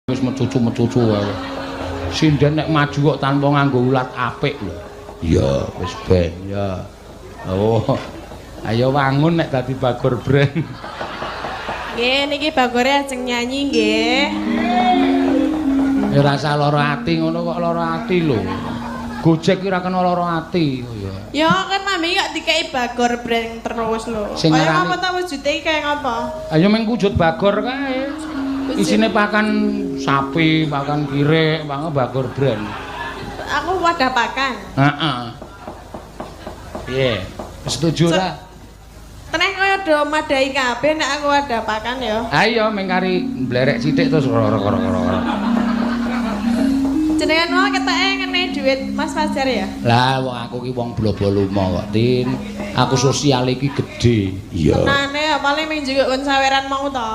Wis mecucu-mecucu wae. Sinden nek maju kok tanpa nganggo ulat apik lho. Iya, wis ben ya. Oh. Ayo wangun nek dadi Bagor Brand. Nggih, niki Bagore ajeng nyanyi nggih. Ya ora usah lara ati ngono kok, lara ati lho. Gojek ki ora kena lara ati. Oh ya. Ya kan mami kok dikei Bagor Brand terus lho. Sing Kaya ngarani apa ta wujude iki, kaya ngapa? Ayo meng wujud Bagor kae. Isine pakan sapi, pakan kirik, pakan Bagor Brand. Aku wadah pakan. Heeh. Piye? Setuju ora? Teneh kaya do madhahi kabeh nek aku wadah pakan ya. Ayo meng kari mblerek sithik terus ora. Jenengan mau keteke ngene dhuwit Mas Fajar ya? Lah wong aku ki wong blobo lumo kok, Tin. Aku sosial iki gedhe. Iya. Tenane ya paling mung njukuk kon saweran mau to.